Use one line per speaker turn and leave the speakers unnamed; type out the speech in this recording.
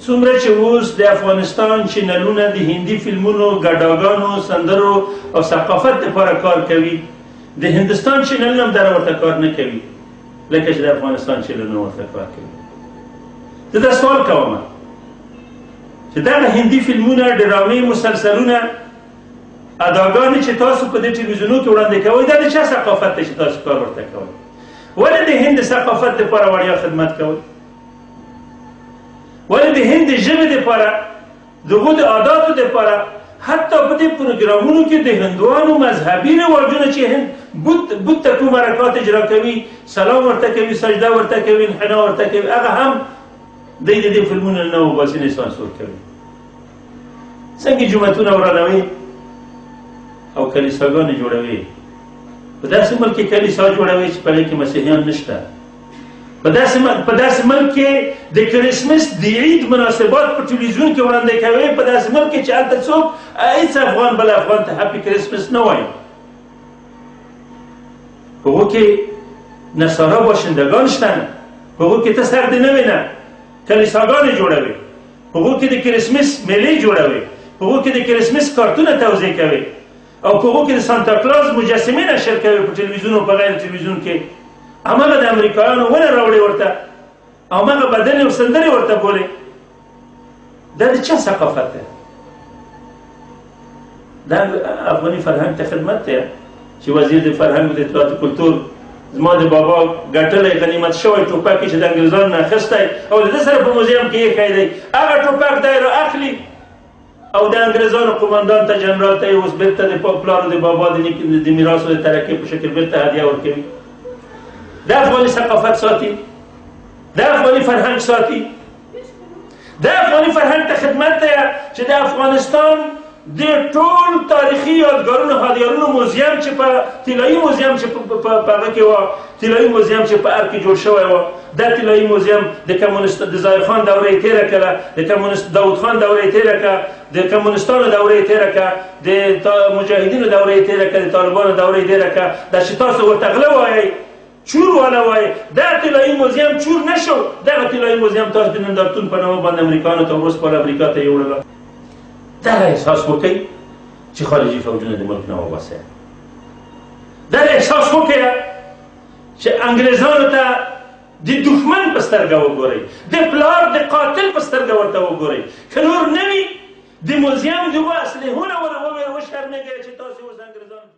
څومره چې اوس د افغانستان چینلونه د هندي فلمونو، ګډاګانو، سندرو او ثقافت لپاره کار کوي، د هندوستان چینلونه هم دغه ورته کار نه کوي لکه چې د افغانستان چینلونه ورته کار کوي. زه دا سوال کوم چې دغه هندي فلمونه، ډرامې، مسلسلونه، اداګانې چې تاسو په دې ټلویزیونو کې وړاندې کوئ، دا د چا ثقافت دی چې تاسو کار ورته کوئ؟ ولې د هند ثقافت لپاره وړیا خدمت کوئ؟ ولې د هند ژبې لپاره، د هغو د عاداتو لپاره، حتی په دې پروګرامونو کې د هندوانو مذهبي رواجونه چې هند بت ته کوم حرکات اجرا کوي، سلام ورته کوي، سجده ورته کوي، انحنا ورته کوي، هغه هم دوی د دې فلمونو نه وباسي، نه سانسور کوي. څنګه جوماتونه ورانوي او کلیساګانې جوړوي؟ په داسې ملک کې کلیسا جوړوي چې په هغې کې مسیحیان نشته. په داسې ملک کې د کریسمس د عید مناسبات په ټلویزیون کې وړاندې کوي. په داسې ملک کې چې هلته څوک هېڅ افغان بل افغان ته هپي کریسمس نه وایي. په هغو کې نصارا باشندګان شته، په هغو کې ته سر دې نه وینه، کلیساګانې جوړوي، په هغو کې د کریسمس میلې جوړوي، په هغو کې د کریسمس کارتونه توزیع کوي، او په هغو کې د سانتا کلاز مجسمې نشر کوي په ټلویزیون او په غیر ټلویزیون کې. هماغه د امریکایانو ونه راوړي ورته، هماغه بدنې او سندرې ورته بولي. دا د چا ثقافت دی؟ دا افغاني فرهنګ ته خدمت دی چې وزیر د فرهنګ او د اطلاعات کلتور زما د بابا ګټلی غنیمت شوی ټوپک چې د انګریزانو نه اخیستی او د ده سره په موزیم کې ایښی دی، هغه ټوپک دی را اخلي او د انګریزانو قومندان ته، جنرال ته یې اوس بېرته د پلار او د بابا د نیکه د میراث او د ترکې په شکل بېرته هدیه ورکوي. دا افغاني ثقافت ساتي، دا افغاني فرهنګ ساتي، دا افغاني فرهنګ ته خدمت دی چې د افغانستان د ټول تاریخي یادګارونو، هدیارونو موزیم چې په طلایي موزیم چې په هغه کې وه، طلایي موزیم چې په ارګ کې جوړ شوی و، دا طلایي موزیم د کمونست د ظاهر خان دوره یې تېره کړه، د کمونست داود خان دوره یې تېره کړه، د کمونستانو دوره یې تېره کړه، د مجاهدینو دوره یې تېره کړه، د طالبانو دوره یې تېره کړه. دا چې تاسو ورته غله وایئ، چور والا وایي، دا طلایي موزیم چور نه شو. دغه طلایي موزیم تاسو د نندارتون په نامه باندې امریکایانو ته وروسپاله، امریکا ته یې وړله. دغه احساس وکړئ چې خارجي فوجونه د ملک نه وباسئ. دغه احساس وکړئ چې انګریزانو ته د دښمن په سترګه وګورئ، د پلار د قاتل په سترګه ورته وګورئ. که نور نه وي د موزیم د هغو اسلحو نه وشرمېږئ چې تاسو اوس انګریزانو